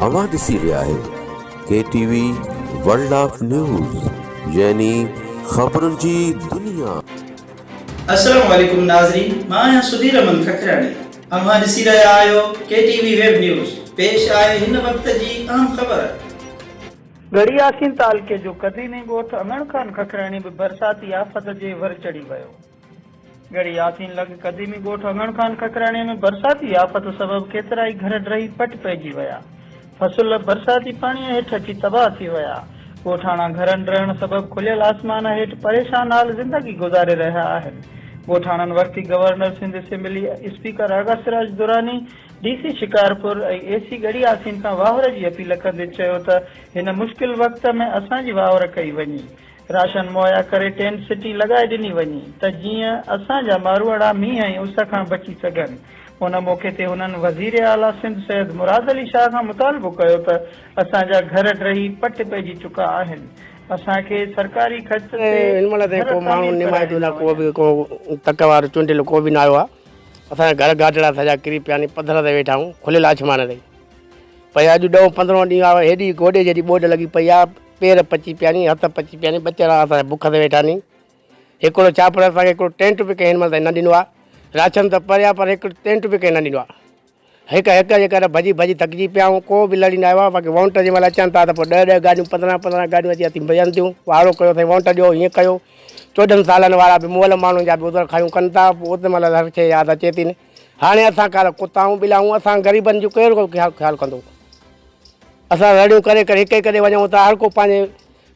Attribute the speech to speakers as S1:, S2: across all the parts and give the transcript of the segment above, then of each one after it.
S1: اوهان ڏسي رهيا آهيو K T V world of news يعني خبرن جي دنيا.
S2: السلام عليڪم ناظرين مان آهيان سڌير احمد ککراڻي اوهان ڏسي رهيا آهيو ڪي ٽي وي ويب نيوز پيش آهي هن وقت جي اهم خبر. ڳڙهي ياسين تعلقي جو قديمي ڳوٺ اڱڻ خان ککراڻي به برساتي آفت جي ور چڙهي ويو. ڳڙهي ياسين لڳ قديمي ڳوٺ اڱڻ خان ککراڻي ۾ برساتي آفت سبب ڪيترائي گهر ڊهي پٽ پئجي ويا. فصل برساتي پاڻيء هيٺ اچي تباهه ٿي ويا. ڳوٺاڻا گهرن ڊهڻ سبب کليل آسمان هيٺ پريشان حال زندگي گذاري رهيا آهن. ڳوٺاڻن وقتي governor Sindh assembly speaker Agha Siraj Durrani, D C Shikarpur ۽ A C Garhi Yasin کان واهر جي اپيل ڪندي چيو ته هن مشڪل وقت ۾ اسان جي واهر ڪئي وڃي. راشن مهيا ڪري ٽينٽ سٽي لڳائي ڏني وڃي ته جيئن اسان جا ماروئڙا مينهن ۽ اس کان بچي سگهن. ان موقعي تي هنن وزير اعليٰ سنڌ سيد مراد علي شاهه کان مطالبو ڪيو ته اسان جا گهر ڊهي پٽ پئجي چڪا آهن اسان کي سرڪاري خرچ تي
S3: هن مهل تائين
S2: گهر
S3: ڪو ماڻهو
S2: تعمير ڪرائي
S3: نمائندو
S2: ڏنا
S3: نه ڪو
S2: وڃن.
S3: به ڪو تڪ وارو چونڊيل ڪو به نه آيو آهي اسان جا گهر گاڏڙا سڄا ڪري پيا آهن پڌر تي ويٺا آهيون کليل آسمان تي پئي اڄ ڏهون پندرهون ڏينهن آهي هيڏي گوڏي جيڏي ٻوڏ لڳي پئي آهي پير پچي پيا ني، هٿ پچي پيا ني، ٻچڙا اسان جا بک تي ويٺا ني. هڪڙو ڇا پر اسان کي هڪڙو ٽينٽ به ڪنهن هن مهل تائين نه ڏنو آ. راشن ته پري آ پر هڪ ٽينٽ به ڪنهن نه ڏنو آ. هڪ هڪ جي ڪري ڀڄي ڀڄي ٿڪجي پيا آهيون، ڪو به لڙي نه آيو آ. باقي وونٽ جنهن مهل اچن ٿا ته پوء ڏهه ڏهه گاڏيون پندرهن پندرهن گاڏيون اچي اٿي ڀڄن ٿيون. وارو ڪيو سائين وونٽ ڏيو هيئن ڪيو. چوڏهن سالن وارا به مئل ماڻهن جا به عذر خواهيون ڪن ٿا. پوء اتي مهل هر شيء ياد اچي ٿي. هاڻي اسان ڪالهه ڪتا آهيون ٻلا آهيون اسان غريبن جو ڪير خيال ڪندو. اسان رڙيون ڪري ڪري هڪ هڪ ڏي وڃون ٿا هر ڪو پنهنجي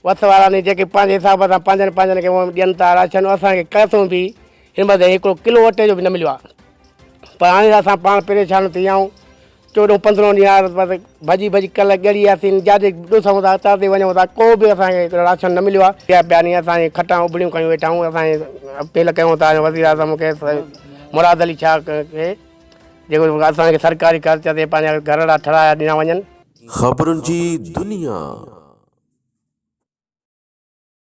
S3: وس وارا ني جيڪي پنهنجي حساب سان پنهنجن پنهنجن کي ڏين ٿا راشن اسان کي ڪئسون به هن مهل تائين هڪڙو ڪلو اٽي جو به نه مليو آهي پر هاڻي اسان پاڻ پريشان ٿي ويا آهيون چوڏهون پندرهون ڏينهن آهي بس ڀڄي ڀڄي ڪلهه ڳڙي آياسين جاڏي ڏسون ٿا تاتي وڃون ٿا ڪو به اسان کي راشن نه مليو آهي پيا پيا ني اسان جي کٽان اڀڙيون ڪيون ويٺا آهيون اسان اپيل ڪيون ٿا وزير اعظم کي مراد علي شاهه کي جيڪو اسان کي سرڪاري خرچ تي پنهنجا گهرڙا ٺھرايا ڏنا وڃن.
S1: خبرن جي دنيا.